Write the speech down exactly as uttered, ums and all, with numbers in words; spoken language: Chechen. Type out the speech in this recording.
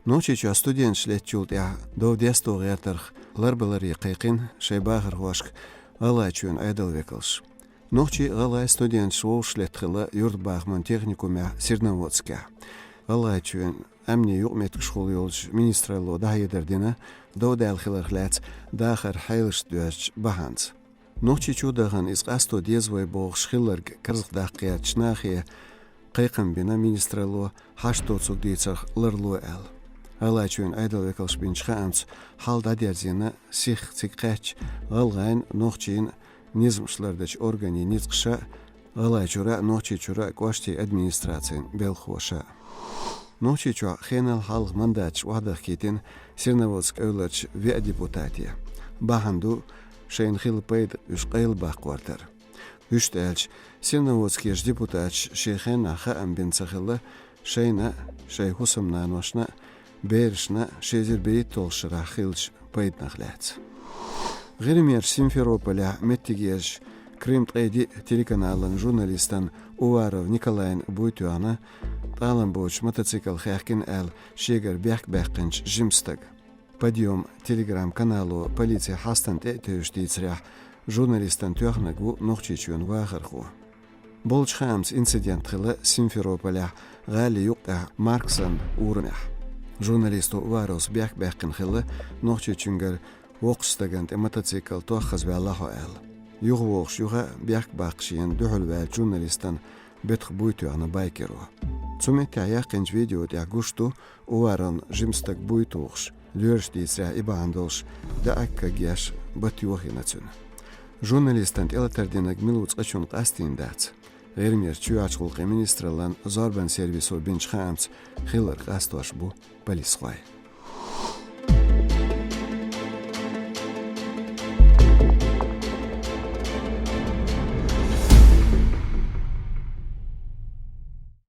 Нохчийчохь студенташ леттачул тӀаьхьа дов десто гӀертарх ларбаларе кхайкхина шайн бахархошка ГӀалгӀайчоьнан Ӏедалан векалш. Нохчий а, гӀалгӀай а студенташ вовшахлетта хилла юртбахаман техникумехь Серноводскехь. ГӀалгӀайчоьнан Ӏаьмнийн юкъаметтигашхула йолчу министралло дӀахьедар дина дов даьлла хиларх лаьцна дахаран хьелашца доьзначу бахьанца. Нохчийчу дахана иза къасто деза вай бохуш хилларг карзахдаккха гӀертачу нахе кхайкхам бина министралло, хьашт доцург дийцарх ларло аьлла. ГӀалгӀайчоьнан Ӏедалан векалша бинчу хаамца, хьал дӀадерзийна сихха цига кхаьчча гӀалгӀайн а, нохчийн а низамаш лардечу органийн ницкъаша а, ГӀалгӀайчуьра а, Нохчийчуьра а кӀоштийн администрацийн белхахоша а. Нохчийчохь хенал хьалха мандаташ охьадахкийтина Серноводск эвларчу веа депутате. Бахьана ду шайна хилла пайда уьш къайлабаккхор дара. Вуьшта аьлча, Серноводскерчу депутаташа шен хеннахь хаам бина ца хилла шайна а, шайн хӀусамнаношна а, берашна а ши эзар берхӀитталгӀачу шарахь хиллачу пайданах лаьцна. ГӀирмерчу Симферополехь меттигерчу «Крым ткъе диъ» телеканалан журналистана Уваров Николайна буй тоьхна, тӀалам боцуш мотоцикл хаьхкина аьлла, шегара бехк баьккхинчу жимачу стага. «Подъём» Telegram-канало полицин хьастана тӀе а тевжаш дийцарехь, журналистана тоьхнарг ву Нохчийчоьнан вахархо. Болчу хаамца, инцидент хилла Симферополехь, гӀали юкъа тӀехь Марксан урамехь. Журналисто Уваровс бехк баьккхина хилла, Нохчийчуьнгара воккхачу стагана тӀе мотоцикл тох хаза ваьлла хьо аьлла. ЮхавогӀуш юха а бехк баккха шена дуьхьал ваьллачу журналистана бетах буй тоьхна байкеро. Цу меттехь яьккхинчу видео тӀехь гуш ду Уваровна жима стаг буй тухуш, лоьраша дийцарехь, и бахьана долуш даьӀахкаг еш бата йохийна цуьнан. Журналистана тӀелатар динарг мила ву цкъачунна къастийна дац. ГӀирмерчу чоьхьарчу гӀуллакхийн министраллан зорбанан сервисо бинчу хаамца, хилларг къастош бу полисхой.